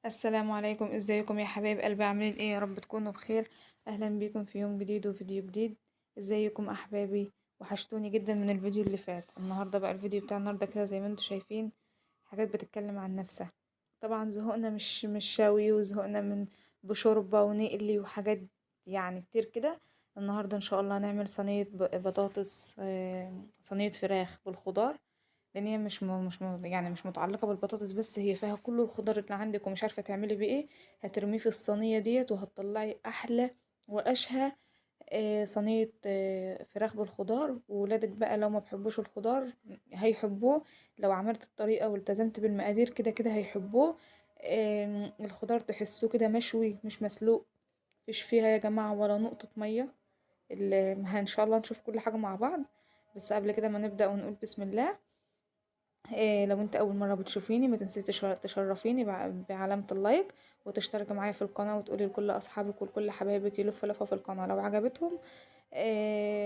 السلام عليكم، ازيكم يا حبايب قلبي؟ عاملين ايه؟ يا رب تكونوا بخير. اهلا بيكم في يوم جديد وفيديو جديد. ازيكم احبابي؟ وحشتوني جدا من الفيديو اللي فات. النهارده بقى الفيديو بتاع النهارده كده زي ما انتم شايفين حاجات بتتكلم عن نفسها. طبعا زهقنا مش شاوي، وزهقنا من بشوربه ونقلي وحاجات يعني كتير كده. النهارده ان شاء الله هنعمل صينية بطاطس، صينية فراخ بالخضار، لان هي مش متعلقه بالبطاطس بس، هي فيها كل الخضار اللي عندك ومش عارفه تعملي بيه ايه. هترميه في الصينية ديت وهتطلعي احلى واشهى، صينية، فراخ بالخضار. وولادك بقى لو ما بيحبوش الخضار هيحبوه، لو عملت الطريقة والتزمت بالمقادير كده كده هيحبوه. الخضار تحسوه كده مشوي مش مسلوق، مفيش فيها يا جماعة ولا نقطة مية. ان شاء الله نشوف كل حاجة مع بعض، بس قبل كده ما نبدا ونقول بسم الله. لو انت اول مرة بتشوفيني ما تنسيش تشرفيني بعلامة اللايك، وتشتركي معايا في القناة، وتقولي لكل اصحابك ولكل حبايبك يلفوا لفه في القناة لو عجبتهم،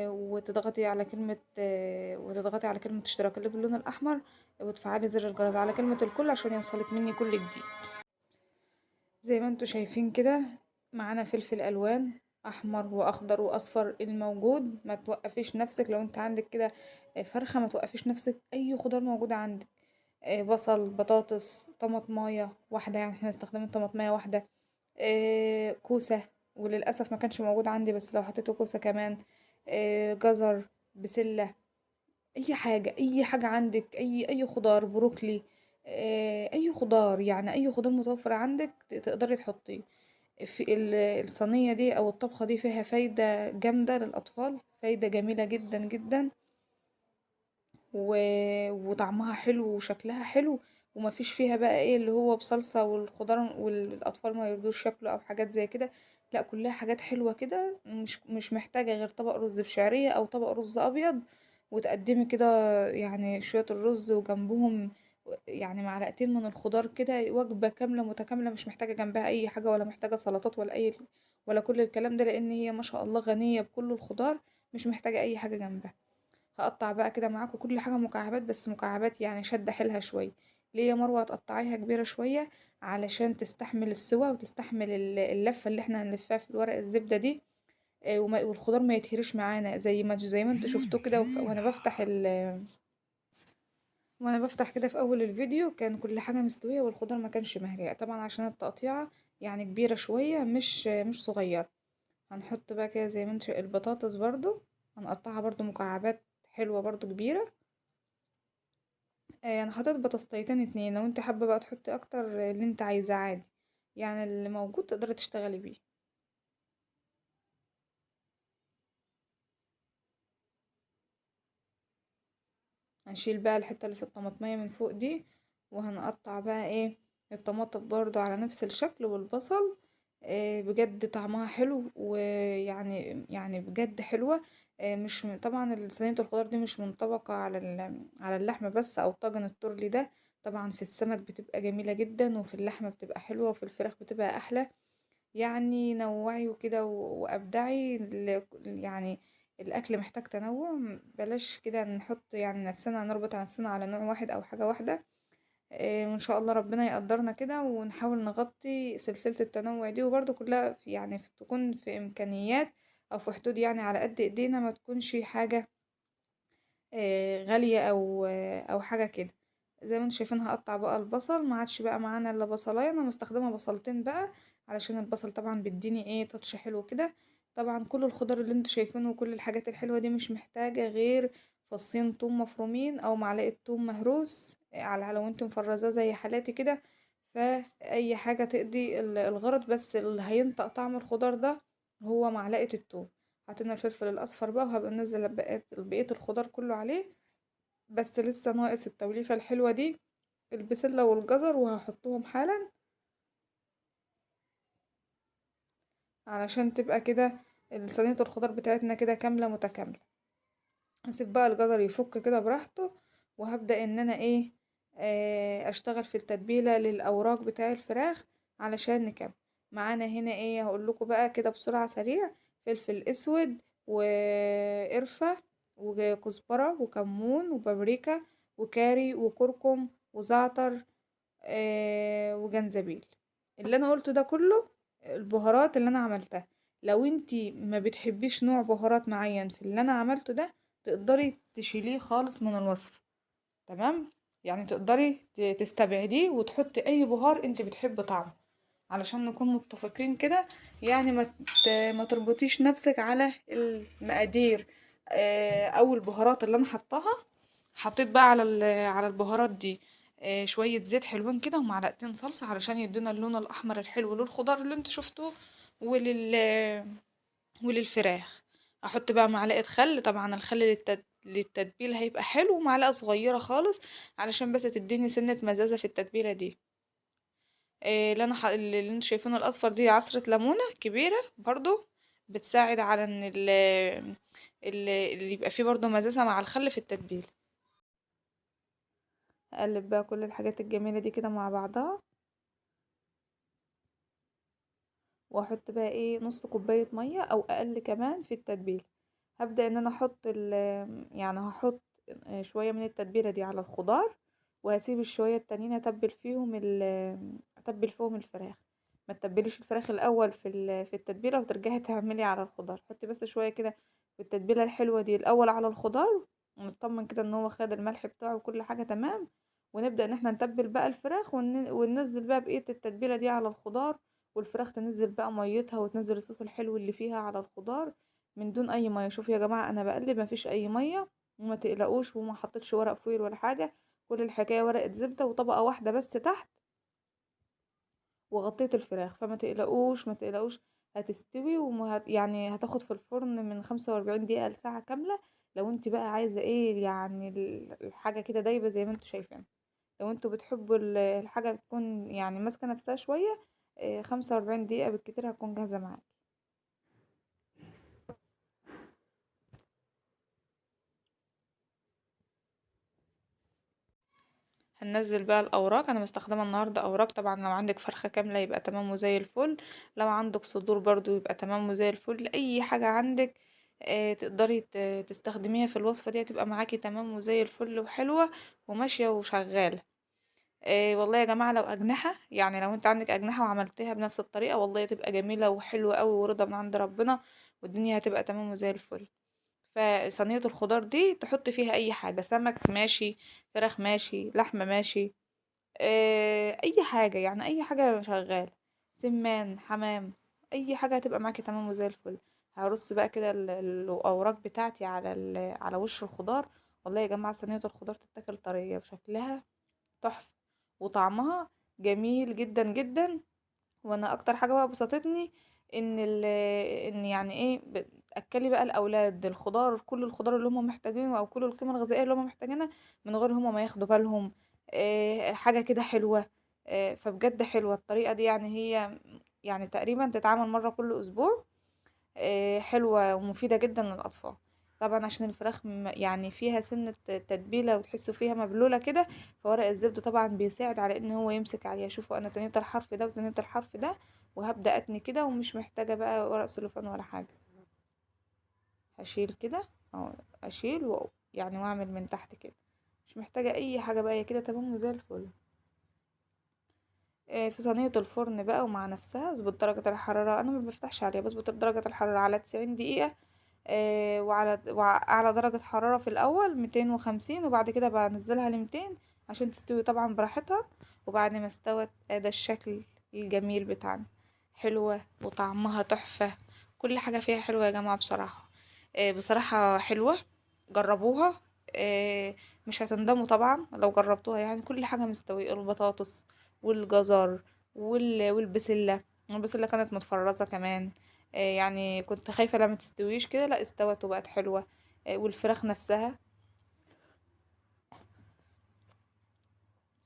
وتضغطي على كلمة اشتراك اللي باللون الاحمر، وتفعلي زر الجرس على كلمة الكل عشان يوصلك مني كل جديد. زي ما انتوا شايفين كده معانا فلفل الوان احمر واخضر واصفر الموجود. ما توقفيش نفسك لو انت عندك كده فرخة، ما توقفيش نفسك، اي خضار موجود عندك، بصل، بطاطس، طماطمايه واحدة، يعني احنا مستخدمين طماطمايه واحدة، كوسة، وللاسف ما كانش موجود عندي بس لو حطيته كوسة كمان، جزر، بسلة، اي حاجة، اي حاجة عندك، اي خضار، بروكلي، اي خضار، يعني اي خضار متوفر عندك تقدري تحطيه في الصينية دي او الطبخة دي. فيها فايده جامدة للاطفال، فايده جميلة جدا جدا، وطعمها حلو وشكلها حلو، وما فيش فيها بقى ايه اللي هو بصلصه والخضار والاطفال ما يرضوش ياكلوا او حاجات زي كده، لا كلها حاجات حلوة كده، مش محتاجه غير طبق رز بشعريه او طبق رز ابيض، وتقدمي كده شوية الرز وجنبهم معلقتين من الخضار كده، وجبة كاملة متكاملة، مش محتاجه جنبها اي حاجة، ولا محتاجه سلطات ولا كل الكلام ده، لان هي ما شاء الله غنية بكل الخضار، مش محتاجه اي حاجة جنبها. هقطع بقى كده معاكم كل حاجة مكعبات، بس مكعبات شده حيلها شوية. ليه يا مروه هتقطعيها كبيرة شوية؟ علشان تستحمل السوا وتستحمل اللفة اللي احنا هنلفها في الورق الزبدة دي، والخضار ما يتهريش معانا زي ما انتوا شفتوه كده. وانا بفتح كده في اول الفيديو كان كل حاجة مستوية والخضار ما كانش مهري، طبعا عشان التقطيعه كبيرة شوية مش صغيرة. هنحط بقى كده زي ما انتوا شايفين البطاطس برضو هنقطعها برضو مكعبات حلوة برضو كبيرة. انا حطيت بطاطستين 2، لو انت حابة بقى تحطي اكتر اللي انت عايزاه عادي، اللي موجود تقدري تشتغلي بيه. هنشيل بقى الحتة اللي في الطماطمية من فوق دي، وهنقطع بقى الطماطم برضو على نفس الشكل والبصل. بجد طعمها حلو، ويعني بجد حلوة. مش طبعا صينية الخضار دي مش منطبقة على اللحمة بس او طاجن التورلي ده، طبعا في السمك بتبقى جميلة جدا، وفي اللحمة بتبقى حلوة، وفي الفراخ بتبقى احلى. نوعي وكده وابدعي، الاكل محتاج تنوع، بلاش كده نحط نفسنا نربط نفسنا على نوع واحد او حاجة واحدة. وان شاء الله ربنا يقدرنا كده ونحاول نغطي سلسلة التنوع دي، وبرضو كلها تكون في امكانيات او في حدود على قد ايدينا، ما تكونش حاجة، غالية او حاجة كده. زي ما انتم شايفين هقطع بقى البصل، ما عادش بقى معانا الا بصلايه، انا مستخدمة بصلتين بقى علشان البصل طبعا بيديني تاتش حلو كده. طبعا كل الخضار اللي انتم شايفينه وكل الحاجات الحلوة دي مش محتاجه غير فصين توم مفرومين او معلقه توم مهروس، على لو انتم مفرزاه زي حالاتي كده، فاي حاجة تقضي الغرض، بس اللي هينطق طعم الخضار ده هو معلقه التوم. حطينا الفلفل الاصفر بقى، وهبقى انزل بقية الخضار كله عليه، بس لسه ناقص التوليفه الحلوة دي البسله والجزر، وهحطهم حالا علشان تبقى كده صينية الخضار بتاعتنا كده كاملة متكاملة. هسيب بقى الجزر يفك كده براحته، وهبدا ان انا اشتغل في التتبيله للاوراق بتاع الفراخ علشان نكمل. معانا هنا هقول لكم بقى كده بسرعة سريع، فلفل اسود وقرفه وكزبره وكمون وبابريكا وكاري وكركم وزعتر، وجنزبيل. اللي انا قلته ده كله البهارات اللي انا عملتها. لو انتي ما بتحبيش نوع بهارات معين في اللي انا عملته ده تقدري تشيليه خالص من الوصفة، تمام؟ يعني تقدري تستبعديه وتحطي اي بهار انت بتحبي طعمه، علشان نكون متفقين كده. يعني ما تربطيش نفسك على المقادير، او البهارات اللي انا حطاها. حطيت بقى على البهارات دي، شوية زيت حلوين كده ومعلقتين صلصة علشان يدونا اللون الأحمر الحلو للخضار اللي انتوا شفتوه وللفراخ. احط بقى معلقة خل، طبعا الخل للتتبيل هيبقى حلو، ومعلقة صغيرة خالص علشان بس تديني سنة مزازة في التتبيلة دي. اللي انتوا شايفينه الأصفر دي عصرة ليمونة كبيرة برضو، بتساعد على ان اللي يبقى فيه برضو مزازة مع الخل في التتبيل. اقلب بقى كل الحاجات الجميلة دي كده مع بعضها، واحط بقى نص كوباية مية او اقل كمان في التتبيل. هبدأ ان انا احط يعني هحط شوية من التتبيلة دي على الخضار، وهسيب الشوية التانيين اتبل فيهم الفراخ. ما تتبليش الفراخ الاول في التتبيلة وترجعي تعملي على الخضار، حطي بس شوية كده في التتبيلة الحلوة دي الاول على الخضار، ونطمن كده ان هو خد الملح بتاعه وكل حاجة تمام، ونبدأ ان احنا نتبل بقى الفراخ وننزل بقى بقية التتبيلة دي على الخضار، والفراخ تنزل بقى ميتها وتنزل الصوص الحلو اللي فيها على الخضار من دون اي ميه. شوفوا يا جماعه انا بقلب مفيش اي ميه، وما تقلقوش، وما حطيتش ورق فويل ولا حاجه، كل الحكايه ورقه زبده وطبقه واحده بس تحت، وغطيت الفراخ. فما تقلقوش، ما تقلقوش، هتستوي وما هت-، يعني هتاخد في الفرن من 45 دقيقه لساعه كامله. لو انت بقى عايزه ايه يعني الحاجه كده دايبه زي ما انتوا شايفين، لو انتوا بتحبوا الحاجه بتكون ماسكه نفسها شويه، 45 دقيقه بالكتير هتكون جاهزه معاكي. هننزل بقى الاوراق. انا مستخدمه النهارده اوراق، طبعا لو عندك فرخه كامله يبقى تمام وزي الفل، لو عندك صدور برضو يبقى تمام وزي الفل، اي حاجه عندك، تقدري تستخدميها في الوصفه دي هتبقى معاكي تمام وزي الفل وحلوه وماشيه وشغاله. والله يا جماعه لو اجنحه، يعني لو انت عندك اجنحه وعملتيها بنفس الطريقه والله تبقى جميله وحلوه قوي ورضا من عند ربنا، والدنيا هتبقى تمام وزي الفل. فصينيه الخضار دي تحط فيها اي حاجه، سمك ماشي، فراخ ماشي، لحمه ماشي، اي حاجه، يعني اي حاجه شغاله، سمان، حمام، اي حاجه هتبقى معاكي تمام وزي الفل. هرص بقى كده الاوراق بتاعتي على وش الخضار. والله يا جماعه صينيه الخضار تتاكل طريه وشكلها تحفه وطعمها جميل جدا جدا. وانا اكتر حاجه بقى بسطتني ان ان يعني ايه، اكلي بقى الاولاد الخضار، كل الخضار اللي هم محتاجينه او كل القيمه الغذائيه اللي هم محتاجينها من غير هم ما ياخدوا بالهم، حاجه كده حلوه. فبجد حلوه الطريقه دي، هي تقريبا تتعمل مره كل اسبوع، حلوه ومفيده جدا للاطفال. طبعا عشان الفراخ فيها سنه تتبيله وتحسوا فيها مبلوله كده، فورق الزبده طبعا بيساعد على ان هو يمسك عليها. شوفوا انا تنيت الحرف ده وتنيت الحرف ده، وهبدا اتني كده، ومش محتاجه بقى ورق سلوفان ولا حاجه. هشيل كده اهو، اشيل واعمل من تحت كده، مش محتاجه اي حاجه بقى، هي كده تمام وزي الفل. في صينيه الفرن بقى ومع نفسها اظبط درجه الحراره، انا ما بفتحش عليها، بظبط درجه الحراره على 90 دقيقه، وأعلى درجة حرارة في الأول 250، وبعد كده بنزلها لميتين عشان تستوي طبعا براحتها. وبعد ما استوت ده الشكل الجميل بتاعنا، حلوة وطعمها تحفة، كل حاجة فيها حلوة يا جماعة بصراحة. بصراحة حلوة، جربوها، مش هتندموا طبعا لو جربتوها. كل حاجة مستوية، البطاطس والجزر والبسلة، البسلة كانت متفرزة كمان، كنت خايفة لما تستويش كده، لا استوت وبقت حلوة. والفراخ نفسها،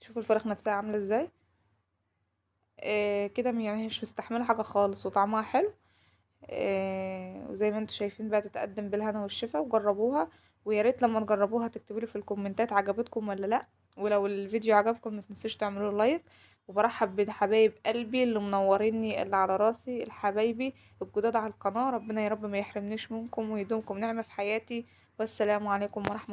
شوفوا الفراخ نفسها عاملة ازاي، كده مش مستحملة حاجة خالص وطعمها حلو. وزي ما انتم شايفين بقى تتقدم بالهنا والشفا. وجربوها، ويا ريت لما تجربوها تكتبوا لي في الكومنتات عجبتكم ولا لا، ولو الفيديو عجبكم ما تنسوش تعملوا لايك. وبرحب بحبايب قلبي اللي منوريني، اللي على راسي، الحبايبي الجداد على القناة، ربنا يا رب ما يحرمنيش منكم ويدومكم نعمة في حياتي. والسلام عليكم ورحمة